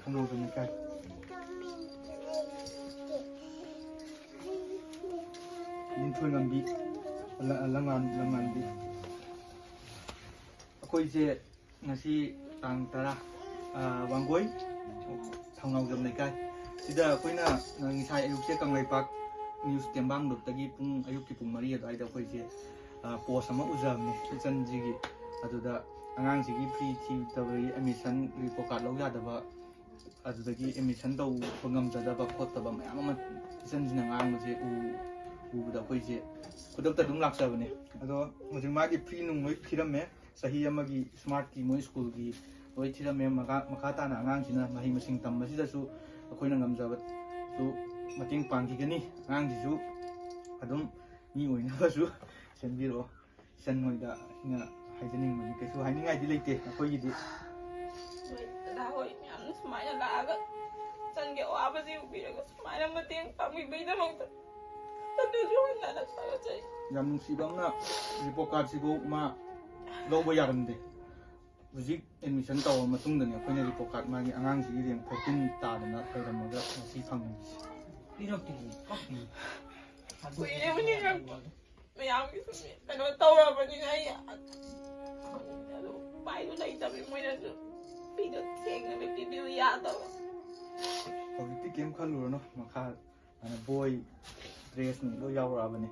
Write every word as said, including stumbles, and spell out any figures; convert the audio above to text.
ꯈꯪꯍꯧꯗꯅ ꯀꯥꯏ꯫ ꯅꯤꯡꯊꯣꯏ ꯉꯝꯕꯤ, ꯂ-, ꯂꯉꯥꯟ-, ꯂꯉꯥꯟꯕꯤ꯫ ꯑꯩꯈꯣꯏꯁꯦ ꯉꯁꯤ ꯇꯥꯡ ꯇꯔꯥ, ꯑ, ꯋꯥꯡꯒꯣꯏ ꯊꯧꯅꯥꯎꯖꯝ ꯂꯩꯀꯥꯏ ꯁꯤꯗ ꯑꯩꯈꯣꯏꯅ ꯉꯁꯥꯏ ꯑꯌꯨꯛꯁꯦ ꯀꯪꯂꯩꯄꯥꯛ ꯅ꯭ꯌꯨꯁ ꯇꯦꯡꯕꯥꯡ ꯒ꯭ꯔꯨꯞꯇꯒꯤ ꯄꯨꯡ, ꯑꯌꯨꯛꯀꯤ ꯄꯨꯡ ꯃꯔꯤ ꯑꯗꯨꯋꯥꯏꯗ ꯑꯩꯈꯣꯏꯁꯦ, ꯑ, ꯄꯣꯁ ꯑꯃ ꯎꯖꯕꯅꯦ ꯏꯆꯟꯁꯤꯒꯤ꯫ ꯑꯗꯨꯗ ꯑꯉꯥꯡꯁꯤꯒꯤ ꯐ꯭ꯔꯤ ꯊꯤꯗꯕꯒꯤ ꯑꯦꯗꯃꯤꯁꯟ ꯔꯤꯄꯣꯔꯠ ꯀꯥꯔꯗ ꯂꯧ ꯌꯥꯗꯕ, ꯑꯗꯨꯗꯒꯤ ꯑꯦꯗꯃꯤꯁꯟ ꯇꯧꯕ ꯉꯝꯖꯗꯕ ꯈꯣꯠꯇꯕ ꯃꯌꯥꯝ ꯑꯃ ꯏꯆꯟꯁꯤꯅ ꯉꯥꯡꯕꯁꯦ ꯎ-, ꯎꯕꯗ ꯑꯩꯈꯣꯏꯁꯦ ꯈꯨꯗꯛꯇ ꯑꯗꯨꯝ ꯂꯥꯛꯆꯕꯅꯦ꯫ ꯑꯗꯣ ꯍꯧꯖꯤꯛ ꯃꯥꯒꯤ ꯐ꯭ꯔꯤ ꯅꯨꯡ ꯂꯣꯏ ꯊꯤꯔꯝꯃꯦ, ꯆꯍꯤ ꯑꯃꯒꯤ ꯁ꯭ꯃꯥꯔꯠꯀꯤ ꯃꯣꯏ ꯁ꯭ꯀꯨꯜꯒꯤ ꯂꯣꯏ ꯊꯤꯔꯝꯃꯦ꯫ ꯃꯈꯥ, ꯃꯈꯥ ꯇꯥꯅ ꯑꯉꯥꯡꯁꯤꯅ ꯃꯍꯩ ꯃꯁꯤꯡ ꯇꯝꯕꯁꯤꯗꯁꯨ ꯑꯩꯈꯣꯏꯅ ꯉꯝꯖꯕꯁꯨ ꯃꯇꯦꯡ ꯄꯥꯡꯈꯤꯒꯅꯤ꯫ ꯑꯉꯥꯡꯁꯤꯁꯨ ꯑꯗꯨꯝ ꯃꯤ ꯑꯣꯏꯅꯕꯁꯨ ꯁꯦꯝꯕꯤꯔꯛꯑꯣ꯫ ꯏꯆꯟ ꯍꯣꯏꯗ ꯑꯩꯅ ꯍꯥꯏꯖꯅꯤꯡꯕꯗꯤ ꯀꯩꯁꯨ ꯍꯥꯏꯅꯤꯡꯉꯥꯏꯗꯤ ꯂꯩꯇꯦ ꯑꯩꯈꯣꯏꯒꯤꯗꯤ꯫ ꯍꯣꯏ, ꯗꯗꯥ ꯍꯣꯏ ꯃꯌꯥꯝꯅ ꯁꯨꯃꯥꯏꯅ ꯂꯥꯛꯑꯒ ꯏꯆꯟꯒꯤ ꯑꯋꯥꯕꯁꯤ ꯎꯕꯤꯔꯒ ꯁꯨꯃꯥꯏꯅ ꯃꯇꯦꯡ ꯄꯥꯡꯕꯤꯕꯒꯤꯗꯃꯛꯇ ꯏꯆꯟꯗꯁꯨ ꯍꯟꯅ ꯍꯟꯅ ꯊꯥꯒꯠꯆꯔꯤ꯫ ꯌꯥꯝ ꯅꯨꯡꯁꯤꯕ ꯑꯃꯅ ꯔꯤꯄꯣꯔꯠ ꯀꯥꯔꯗꯁꯤꯕꯨ ꯃꯥ ꯂꯧꯕ ꯌꯥꯔꯝꯗꯦ꯫ ꯍꯧꯖꯤꯛ ꯑꯦꯗꯃꯤꯁꯟ ꯇꯧꯔꯕ ꯃꯇꯨꯡꯗꯅꯦ ꯑꯩꯈꯣꯏꯅ ꯔꯤꯄꯣꯔꯠ ꯀꯥꯔꯗ ꯃꯥꯒꯤ ꯑꯉꯥꯡꯁꯤꯒꯤ ꯔꯦꯡ ꯐꯣꯔꯇꯤꯟ ꯇꯥꯗꯅ ꯂꯩꯔꯝꯃꯒ ꯉꯁꯤ ꯐꯪꯉꯤꯁꯦ꯫ ꯄꯤꯔꯛꯇꯦ, ꯀꯞꯄꯤ꯫ ꯀꯨꯏꯔꯦ ꯃꯅꯦ ꯅꯪ ꯃꯌꯥꯝꯒꯤ ꯁꯨꯝ ꯀꯩꯅꯣ ꯇꯧꯔꯕꯅꯤꯅ ꯑꯩ ꯑꯗꯨ ꯎꯄꯥꯏꯗꯨ ꯂꯩꯇꯕꯅꯤ꯫ ꯃꯣꯏꯅꯁꯨ ꯐꯤꯗꯣ ꯊꯦꯡꯅ ꯄꯤꯕꯤꯌꯨ ꯌꯥꯗꯕ꯫ ꯍꯧꯖꯤꯛꯇꯤ ꯀꯩꯝ ꯈꯜꯂꯨꯔꯅꯨ, ꯃꯈꯥ ꯑꯗꯨꯅ ꯕꯣꯏ, ꯗ꯭ꯔꯦꯁ ꯅꯨꯡ ꯂꯣꯏ ꯌꯥꯎꯔꯛꯑꯕꯅꯤ꯫